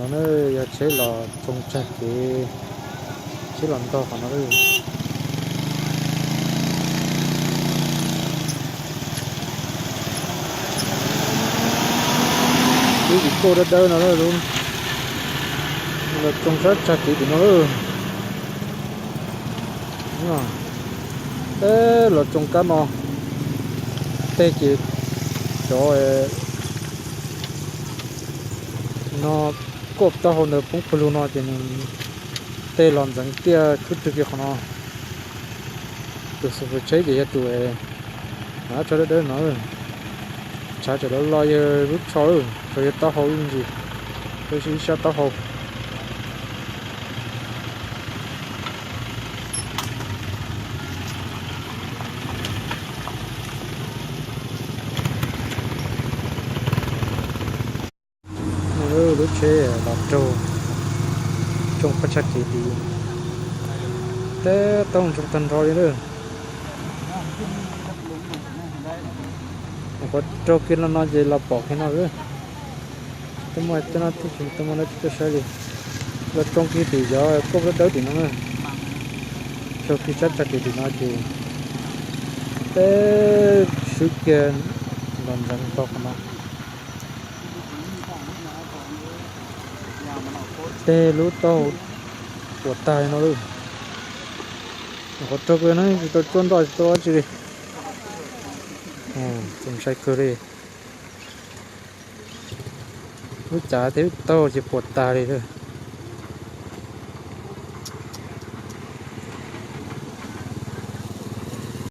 No yog tsheb los tsoo tsag kev, tsheb los ntog qhov no lawm. Lub vim koj dawb dawb no, los tsoo sab tsag kev tim no lawm. Peb los tsoo kab no, tej ces cov no koj taub hau ntawd poob pawg lug no ces nws tej los ntxeev tiaj khwb rwg kiag qhov no. Tus xu fwm tsheb ces yog tus tsho dawb dawb no, tshav tseem loj loj yog lub tsho, tsho yog taub hau ib ntsis, tab sis ib sab taub hau. Lub tsheb los raug tsoo qhov tsag kev tid, tej taub ntsoog tag nrho li lawm. Qhov raug kiag no no ces los pom kiag no lawm. Twb muaj tej no thiaj tsis muaj, twb muaj no tsis tuaj saib li. Los tsoo kiag tim cov koj dawb dawb tim no na. Raug kiag sab tsag kev tim no ces tej swb kiag los ntxeev tau qhov no. Tej lub taub hau puas tag li no lawm. Qhov raug kiag no tsis tau tsuaj nroj tsis tau dab tsi li. Txaus ntshai kawg li. Lub cav thiab lub taub hau ces puas tag li.